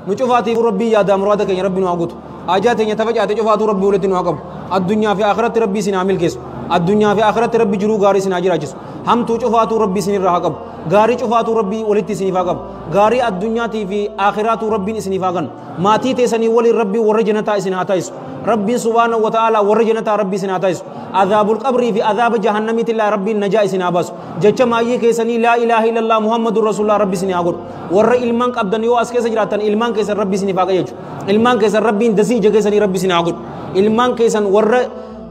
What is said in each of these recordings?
Nu cufaatiif Rabbii yaadaa muraada keenya Rabbi nu haa guutu. Haajaa teenya tafacaate cufaatu Rabbi walitti nu haa qabu. Addunyaa fi akhiratti Rabbi isin haa milkeessu. Addunyaa fi akhiratti Rabbi jiruu gaarii isin haa jiraachisu. Hamtuu cufaatu Rabbi isin irraa haa qabu. Gaarii cufaatu Rabbi walitti isiniif haa qabu. Gaarii addunyaatii fi akhiraatu Rabbiin isiniif haa kennu. Maatii teessanii waliin Rabbi warra jannataa isin haa taasisu. Rabbiin subhaanahu wa ta'ala warra jannataa Rabbi isin haa taasisu. Azaabul qabrii fi azaaba jahannamiitillah Rabbiin najaa isin haa baasu. Jecha maayyii keessanii laa ilaaha illallah Muhammadur Rasulullah Rabbi isin haa godhu. Warra ilmaan qabdan yoo as keessa jiraattan ilmaan keessan Rabbi isiniif haa qajeelchu. Ilmaan keessan Rabbiin dasii ija keessanii Rabbi isin haa godhu. Ilmaan keessan warra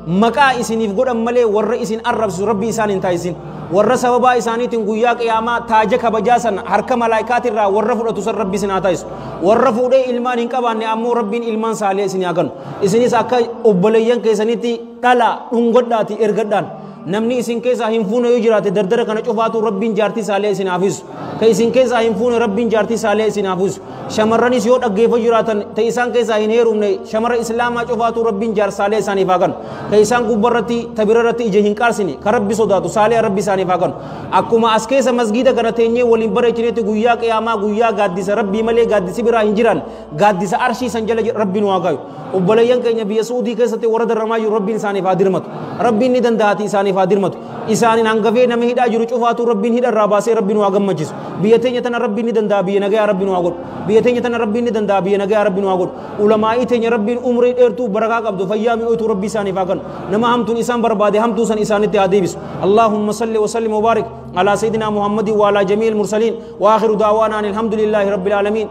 maqaa isiniif godhan malee warra isin arrabsisu Rabbi isaan hin taasisin. Warra sababaa isaaniitiin guyyaa qiyaamaa taaja kabajaa san harka malaayikaatirraa warra fudhatu san Rabbi isin haa taasisu. Warra fuudhee ilmaan hin qabaanne ammoo Rabbiin ilmaan saalee isin haa kennu. Isinis akka obboleeyyan keessanitti dhala dhungodhaati ergadhaan. Namni isin keessaa hin fuune yoo jiraate dardara kana cufaatu Rabbiin jaartii saalee isin haa fiisu. Ka isin keessaa hin fuune Rabbiin jaartii saalee isin haa fiisu. Shamarranis yoo dhaggeeffa jiraatan ta isaan keessaa hin heerumne shamarra islaamaa cufaatu Rabbiin jaarsaalee isaaniif haa kennu. Ka isaan gubbarratti ta birarratti ija hin qaarsine ka Rabbi sodaatu saalee Rabbi isaaniif haa kennu. Akkuma as keessa masgiida kana teenyee waliin bareechinetti guyyaa qiyaamaa guyyaa gaaddisa Rabbii malee gaaddisi biraa hin jiran gaaddisa arshii san jala Rabbi nu haa kaayu. Obboleeyyan keenya biyya Suudii keessatti warra darramaa jiru Rabbiin isaaniif haa dirmatu. Rabbiin ni danda'ati isaaniif haa dirmatu. Isaaniin hangafee nama hidhaa jiru cufaatu Rabbiin hidha irraa baasee Rabbi nu haa gammachiisu. Biyya teenya tana Rabbiin ni danda'a biyya nagayaa Rabbi nu haa godhu. Biyya teenya tana Rabbiin ni danda'a biyya nagayaa Rabbi nu haa godhu. Ulamaa'ii teenya Rabbiin umrii dheertuu barakaa qabdu fayyaa mi'ootu Rabbi isaaniif haa kennu. Nama hamtuun isaan barbaade hamtuu san isaanitti haa deebisu. Allahumma salli wa sallim wa barik ala sayyidina Muhammadin wa ala jamiil mursaliin wa akhiru da'waana alhamdulillahi rabbil aalamiin.